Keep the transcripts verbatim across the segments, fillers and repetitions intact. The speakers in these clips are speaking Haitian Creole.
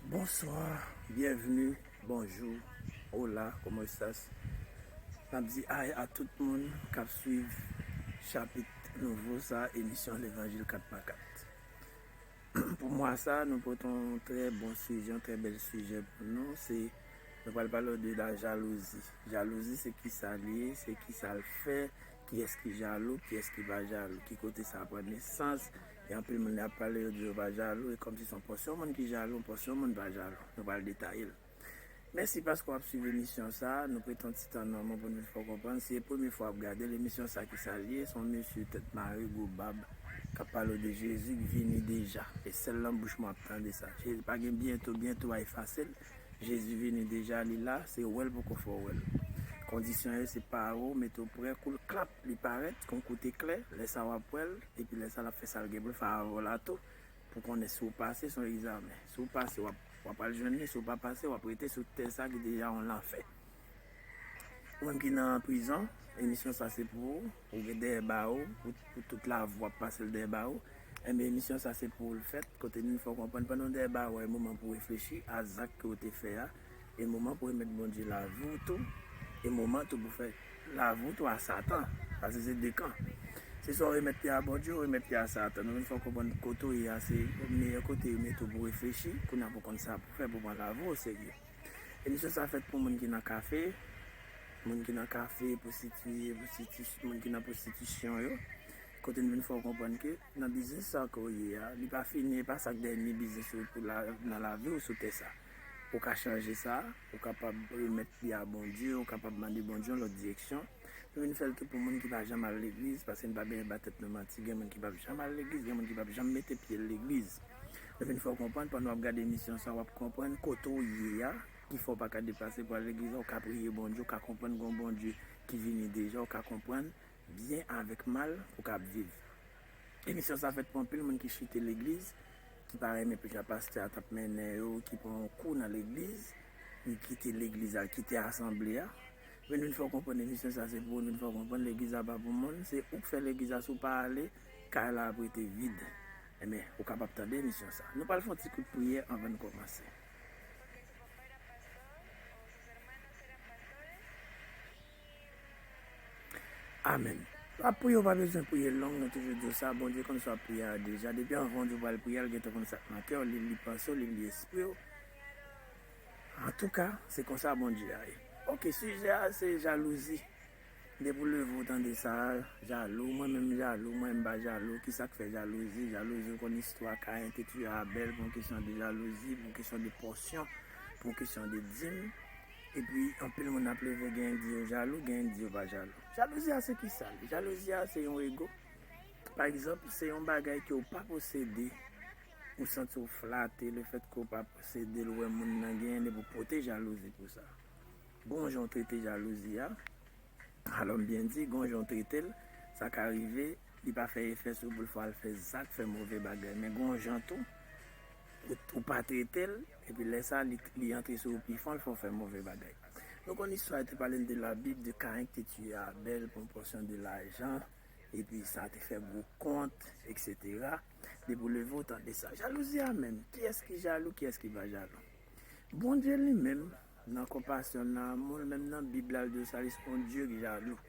Bonsoir, bienvenue, bonjour, hola, ¿cómo estás? N ap di ay a tout moun k ap swiv chapit nouvo sa, emisyon Levanjil kat pa kat. Pou mwa sa, nou pote yon trè bon sijè, yon trè bèl sijè pou nou. Se, nou pral pale de la jalouzi. Jalouzi, se ki sa l ye, se ki sa l fè, kiyès ki jalou, kiyès ki pa jalou, ki kote sa pran nesans. E anpil moun ap pale, yo di yo pa jalou, e kòmsi se yon pòsyon moun ki jalou, yon pòsyon moun pa jalou. Nou pral detaye l. Mèsi paske w ap swiv emisyon sa a. Nou pran yon ti tan nan men w pou nou fè w konprann. Si se premye fwa w ap gade l, emisyon sa a ki sa l ye, se yon mesye tèt mare, gwo bab, k ap pale w de Jezi k vini deja. E sèl nan bouch mwen w ap tande sa. Jezi pa gen byento, byento a efase l. Jezi vini deja, li la, se wè l poko fè w wè l. Kondisyon yo se pare w, mete w prè, kou l klap, li parèt kon kout eklè, lè sa w ap wè l, epi lè sa l ap fè sa l gen pou l fè avè w la tou, pou konnen si w pase, se yon egzamen. Si w pase, w ap, w ap al jwenn li, si w pa pase, w ap rete sou tè sa ki deja yon lanfè. Ou menm ki nan prizon, emisyon sa se pou ou, ou gen dèyè bawo, pou, pou tout lavi w ap pase l dèyè bawo. Enben, emisyon sa se pou ou l fèt, kote nou fè w konprann pandan w dèyè bawo a, e moman pou w reflechi a zak ke w te fè a, e moman pou w remèt Bondye lavi w tou, e moman tou pou w fè lavi w tou a Satan, paske se de kan. Se swa w remèt pye a Bondye, ou remèt pye a Satan. Nou vin fè w konprann kote w ye a, se meyè kote yo mete w pou w reflechi, kounye a pou w konn sa pou w fè pou w pran lavi w oserye. Emisyon sa fèt pou moun ki nan kafe, moun ki nan kafe, pwostitiye, pwostiti-, moun ki nan pwostitisyon yo. Kote n vin fè w konprann ke nan biznis sa ke w ye a, li pa fini, e pa sa k dènye biznis ou pou la, nan lavi w sou tè sa. Ou ka chanje sa, ou kapab remèt li a Bondye, ou kapab mande Bondye yon lòt direksyon. Nou vin fè l tou pou moun ki pa janm al legliz, paske n pa bezwen ba tèt nou manti, gen moun ki p ap janm al legliz, gen moun ki p ap janm mete pye l legliz. Nou vin fè w konprann, pandan w ap gade emisyon sa, w ap konprann kote w ye a, ki fè w pa ka deplase pou al legliz la, ou ka priye Bondye, ou ka konprann gen yon Bondye ki vini deja, ou ka konprann byen avèk mal ou ka ap viv. Emisyon sa fèt pou anpil moun ki chite legliz, ki pa renmen jan pastè a t ap mennen yo, ki pran yon kou nan legliz, ki kite legliz a, kite asanble a. Men nou vin fè w konprann emisyon sa se pou ou, nou vin fè w konprann legliz la pa pou moun, se ou k fè legliz la, si w pa ale, kay la ap rete vid. Enben, ou kapab tande emisyon sa. Nou pral fè yon ti kout priyè anvan n kòmanse. Amèn. W ap priye, w pa bezwen priye long, nou toujou di w sa, Bondye konn sa w ap priye a deja. Depi anvan w di w pral priye a, l gentan konn sa k nan kè w, li li panse w, li li espri w. Antouka, se konsa Bondye a ye. Oke, sijè a se jalouzi. Depi w leve w tande sa, jalou, mwen menm jalou, mwen menm pa jalou, kisa k fè jalouzi, jalouzi, ou konn istwa Kayen te tiye Abèl pou yon kesyon de jalouzi, pou yon kesyon de pòsyon, pou yon kesyon de dim. Epi, anpil moun ap leve, genyen k di yo jalou, genyen k di yo pa jalou. Jalouzi a se kisa li? Jalouzi a se yon ego. Pa egzanp, se yon bagay ke w pa posede, ou santi w flate, lefètke w pa posede l, ou wè moun nan genyen, epi w pote jalouzi pou sa. Gon jan w trete jalouzi a, alò m byen di, gon jan w trete l, sa ka rive, li pa fè efè sou ou pou l fè w al fè zak, fè move bagay. Men gon jan tou, ou, ou pa trete l, epi lè sa, li, li antre sou ou pi fon, l fè w fè move bagay. Nou konn istwa yo te pale n de la Bib, de Kayen ki te tiye Abèl pou yon pòsyon de lajan, epi sa te fè gwo kont, etsetera. Depi w leve, w tande sa. Jalouzi a menm, kiyès ki jalou, kiyès ki pa jalou? Bondye li menm, nan konpasyon l, nan amou l, menm nan Bib la, l di w sa, li se yon Dye ki jalou.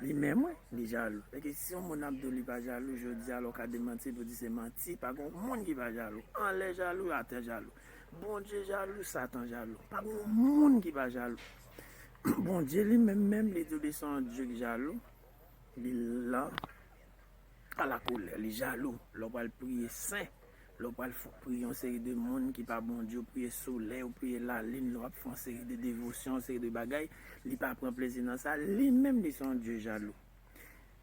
Li menm, wi, li jalou. Paske si yon moun ap di w li pa jalou, jodi a, lè w ka demanti l, pou di se manti, pa gen yon moun ki pa jalou. Anlè jalou, atè jalou. Bondye jalou, Satan jalou. Pa gen yon moun ki pa jalou. Bondye li menm menm, li di w li se yon Dye ki jalou. Li lan a la kolè, li jalou. Lè w pral priye sen, lè w pral f-, priye yon seri de moun ki pa Bondye, ou priye solèy, ou priye lalin, lè w ap fè yon seri de devosyon, yon seri de bagay, li pa pran plezi nan sa, li menm li se yon Dye jalou.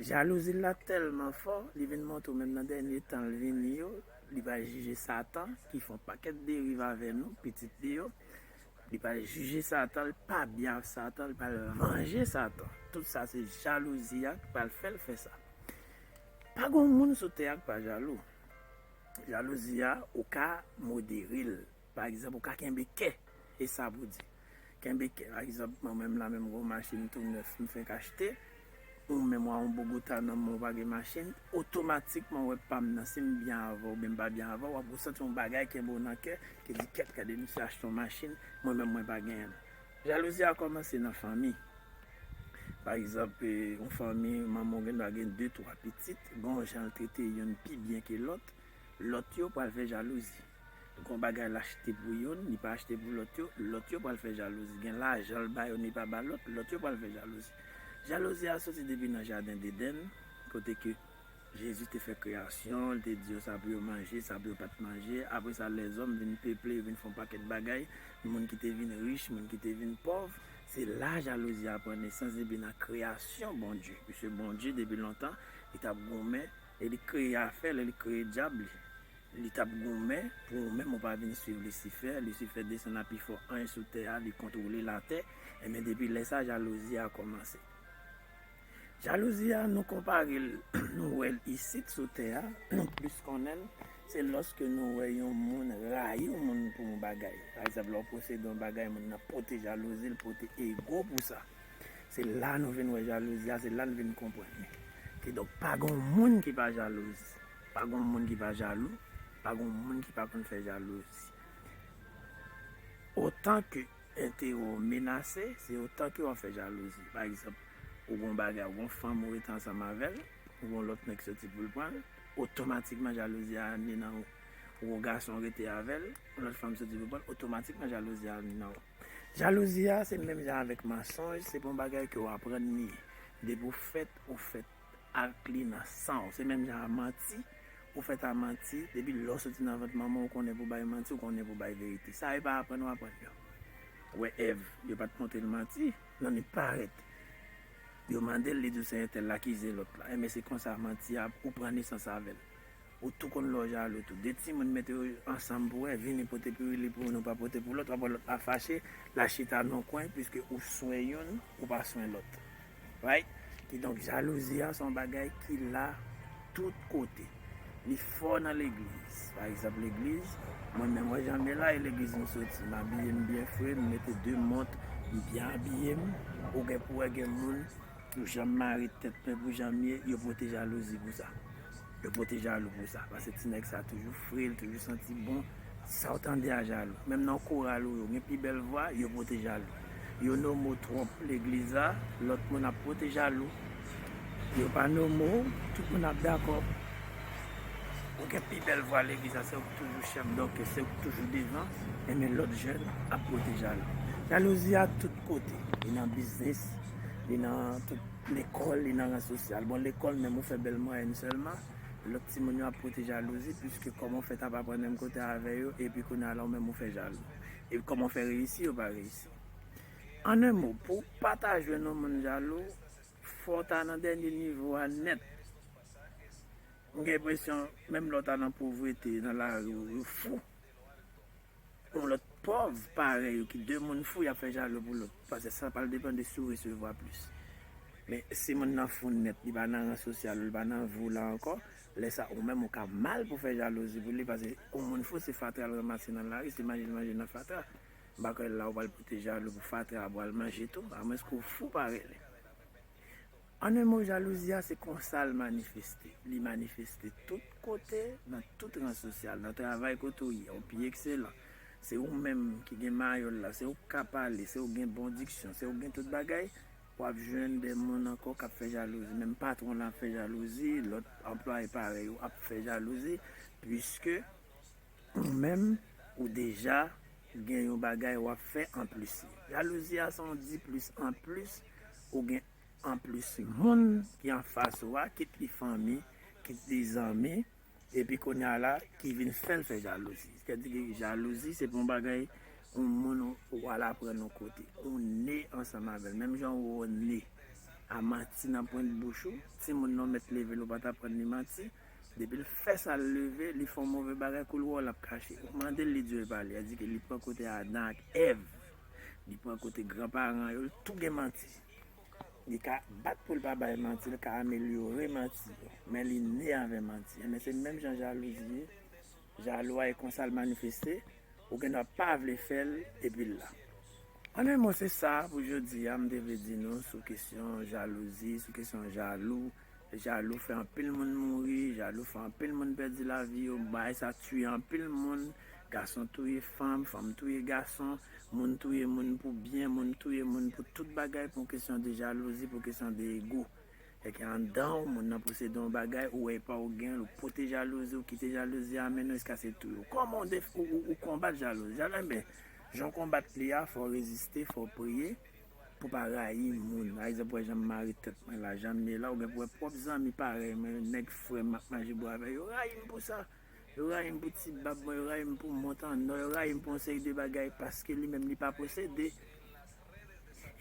Jalouzi l la tèlman fò, li vin montre w menm nan dènye tan l vini yo, li pral jije Satan, ki fè yon pakèt deriv avè nou, pitit li yo. Li pral jije Satan, li pa byen ak Satan, li pral vanje Satan. Tout sa se jalouzi a ki pral fè l fè sa. Pa gen yon moun sou tè a ki pa jalou. Jalouzi a, ou ka modere l. Pa egzanp, ou ka kenbe kè. E sa pou di. Kenbe kè. Pa egzanp, mwen menm la menm gon machin tou nèf m fenk achte. Ou menm w a yon Bogota nan men w, w pa gen machin, otomatikman w wè pa m nan, si m byen avè w oubyen m pa byen avè w, w ap resanti yon bagay kenbe w nan kè, ki di kèt, gade misye achte yon machin, mwen menm mwen pa genyen l. Jalouzi a kòmanse nan fanmi. Pa egzanp, yon fanmi, manman w gendwa gen de, twa pitit, gen yon jan l trete youn pi byen ke lòt, lòt yo pral fè jalouzi. Gon bagay l achte pou youn, li pa achte pou lòt yo, lòt yo pral fè jalouzi. Gen lajan l ba youn, li pa ba lòt, lòt yo pral fè jalouzi. Jalouzi a soti depi nan jaden Edenn, kote ke Jezi te fè kreyasyon, li te di yo sa pou yo manje, sa pou yo pa t manje. Apre sa, lèzòm vin peple, yo vin fè yon pakèt bagay. Moun ki te vin rich, moun ki te vin pòv. Se la jalouzi a pran nesans depi nan kreyasyon Bondye. Piske Bondye, depi lontan, li t ap goumen e li kreye afè l, li kreye dyab li. Li t ap goumen pou ou menm ou pa vin swiv Lisifè. Lisifè desann a pi fò anj sou tè a, li kontwole latè. Ebyen, depi lè sa, jalouzi a kòmanse. Jalouzi a, nou konpare l, nou wè l isit sou tè a, nou plis konnen l, se lòske nou wè yon moun rayi yon moun pou yon bagay. Pa egzanp, lè w posede yon bagay, moun nan pote jalouzi, l pote ego pou sa. Se la nou vin wè jalouzi a, se la nou vin konprann li. Kidonk, pa gen yon moun ki pa jalouzi. Pa gen yon moun ki pa jalou. Pa gen yon moun ki pa konn fè jalouzi. Otan ke enterè w menase, se otan ke w ap fè jalouzi. Pa egzanp, ou gen yon bagay, ou gen yon fanm ou rete ansanm avè l, ou gen yon lòt nèg soti pou l pran l, otomatikman jalouzi a antre nan ou. Ou gen yon gason ou rete avè l, yon lòt fanm soti pou l pran l, otomatikman jalouzi a antre nan ou. Jalouzi a, se menm jan avèk mansonj, se pa yon bagay ke w aprann li ye. Depi w fèt, ou fèt ak li nan san w. Se menm jan a manti, ou fèt a manti, depi lè w soti nan vant manman w, ou konnen pou bay manti, ou konnen pou bay verite. Sa yo pa aprann ou aprann yo. Ou wè Èv, yo pa t montre l manti, non, li parèt. Yo mande l, li di w se entèl, l akize lòt la. Enben, se konsa manti a, ou pran nesans avè l. Ou tou konn lè w jalou tou. De timoun mete yo ansanm pou wè, vini pote pirili pou youn, ou pa pote pou lòt, w ap wè lòt la fache, l al chita nan yon kwen, piske ou swen youn, ou pa swen lòt. Right? Kidonk, jalouzi a se yon bagay ki la tout kote. Li fò nan legliz. Pa egzanp, legliz, mwen menm, wè jan m ye la, e legliz m soti. M abiye m byen fre, m mete de mont, m byen abiye m. Ou gen pou wè gen moun, ou janm mare tèt mwen pou jan m ye, yo pote jalouzi pou sa. Yo pote jalou pou sa. Paske ti nèg sa toujou fre, li toujou santi bon. Sa w tande a jalou. Menm nan koral ou yo, gen pi bèl vwa, yo pote jalou. Yo nonmen w twòp legliz la, lòt moun ap pote jalou. Yo pa nonmen w, tout moun ap dakò. Ou gen pi bèl vwa legliz la, se ou k toujou chèf dòkès, se ou k toujou devan, enben lòt jèn ap pote jalou. Jalouzi a tout kote. Li nan biznis, li nan tout lekòl, li nan ran sosyal. Bon, lekòl menm ou fè bèl mwayèn sèlman, lòt timoun yo ap pote jalouzi, piske kòman w fè t ap aprann menm kote avè yo, epi kounye a la ou menm ou fè jalou. Epi kòman w fè reyisi, yo pa reyisi. An en mo, pou w pa ta jwenn yon moun jalou, fò w ta nan dènye nivo a nèt. M gen enpresyon, menm lè w ta nan povrete, nan lari, yo fou. Yon lòt pòv parèy ou ki de moun fou, y ap fè jalou pou lòt. Paske sa pral depann de si w resevwa plis. Men si moun nan fou nèt, li pa nan ran sosyal ou, li pa nan vi w la ankò, lè sa ou menm ou ka mal pou fè jalouzi pou li, paske yon moun fou se fatra l ranmase nan lari, se manje l manje nan fatra. M pa kwè la ou pral pote jalou pou fatra a pral manje tou, amwenske ou fou parèy li. An en mo, jalouzi a se konsa l manifeste. Li manifeste tout kote, nan tout ran sosyal, nan travay kote w ye, ou pi ekselan. Se ou menm ki gen mayòl la, se ou k ka pale, se ou gen bon diksyon, se ou gen tout bagay, w ap jwenn de moun ankò k ap fè jalouzi. Menm patwon lan ap fè jalouzi, lòt anplwaye parèy ou ap fè jalouzi, piske ou menm, ou deja gen yon bagay w ap fè anplis. Jalouzi a se yon di plis anplis, ou gen anplis moun ki anfas ou a, kit li fanmi, kit li zanmi, epi kounye a la, ki vin fè l fè jalouzi. Sètadi ke jalouzi, se pa yon bagay, yon moun ou, ou al aprann yon kote. Ou ne ansanm avè l. Menm jan ou ne a manti nan pwent bouch ou, timoun nan mèt leve l, ou pa t aprann li manti, depi l fè sa, l leve, li fè yon move bagay, kou l wè w, l ap kache. Ou mande l, li di w e pa li. Sètadi ke li pran kote Adan ak Èv. Li pran kote granparan yo, l tou gen manti. Li ka bat pou l pa bay manti, li ka amelyore manti yo. Men li ne avè manti. Enben, se menm jan jalouzi ye. Jalou a e konsa l manifeste, ou gendwa pa vle fè l, epi l la. An en mo, se sa pou jodi a, m te vle di nou sou kesyon jalouzi, sou kesyon jalou. Jalou fè anpil moun mouri, jalou fè anpil moun pèdi lavi yo, bagay sa tiye anpil moun, gason touye fanm, fanm touye gason, moun touye moun pou byen, moun touye moun pou tout bagay, pou kesyon de jalouzi, pou kesyon de ego. E ke anndan w, moun nan posede yon bagay, ou wè e pa ou gen, ou pote jalouzi, ou kite jalouzi a mennen w jiska se touye w. Kòman w, def- ou, ou, ou konbat jalouzi? Jalouzi, enben, jan w konbat li a, fò w reziste, fò w priye, pou pa rayi moun. Pa egzanp, wè jan m mare tèt mwen la, jan m ye la, ou gen pou wè pwòp zanmi parèy mwen, nèg frè m ap manje bwa avè yo, rayi m pou sa. Yo rayi m pou ti bab mwen, yo rayi m pou mont an nò, yo rayi m pou yon seri de bagay paske li menm li pa posede.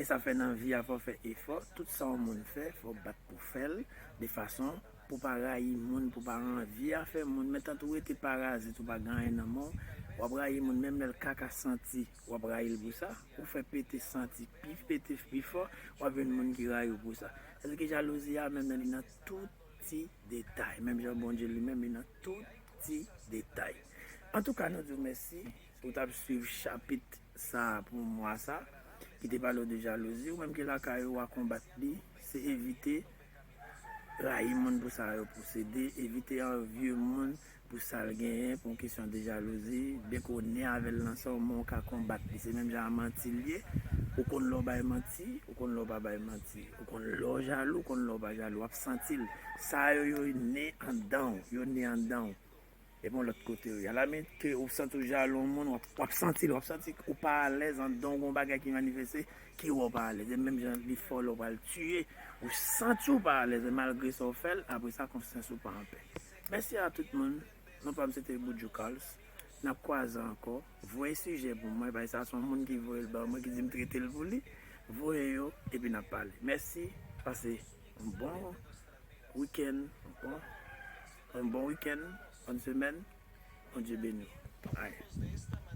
E sa fè nan vi a fò w fè efò, tout sa yon moun fè, fò w bat pou fè l, de fason pou pa rayi moun, pou pa anvi afè moun, men tanto w rete parazit, ou pa gen anyen nan men w, w ap rayi moun, menm lè l kaka santi, w ap rayi l pou sa, ou fè pete santi pi pete pi fò, w ap jwenn moun ki rayi w pou sa. Sètadi ke jalouzi a menm nan li nan tout ti detay, menm jan Bondye li menm li nan tout ti detay. Antouka, nou di w mèsi pou w t ap swiv chapit sa pou mwa sa, ki te pale w de jalouzi, ou menm ki lakay ou a konbat li, se evite rayi moun pou sa yo posede, evite anvye moun pou sa l genyen, pou yon kesyon de jalouzi, byen ke w ne avè l nan sa w, men w ka konbat li. Se menm jan a manti l ye, ou konn lè w bay manti, ou konn lè w pa bay manti, ou konn lè w jalou, ou konn lè w pa jalou, w ap santi l. Sa yo, yo ne anndan w, yo ne anndan w. Epi yon lòt kote yo ye. Alamen ke ou santi w jalou yon moun, w ap, w ap santi l, w ap santi ou pa alèz anndan w, gon bagay ki manifeste, ki wè w pa alèz. E menm jan li fè w lè w pral tiye, ou santi w pa alèz, e malgre sa w fè l, apre sa konsyans ou pa anpè. Mèsi a tout moun. Non pa m se te Buju Carlos. N ap kwaze ankò. Voye sijè pou mwen, paske sa se yon moun ki voye l ban mwen, ki di m trete l pou li. Voye yo, epi n ap pale. Mèsi, pase yon bon wikenn, yon bon, yon bon wikenn, bòn semèn. Bondye beni w. Bye.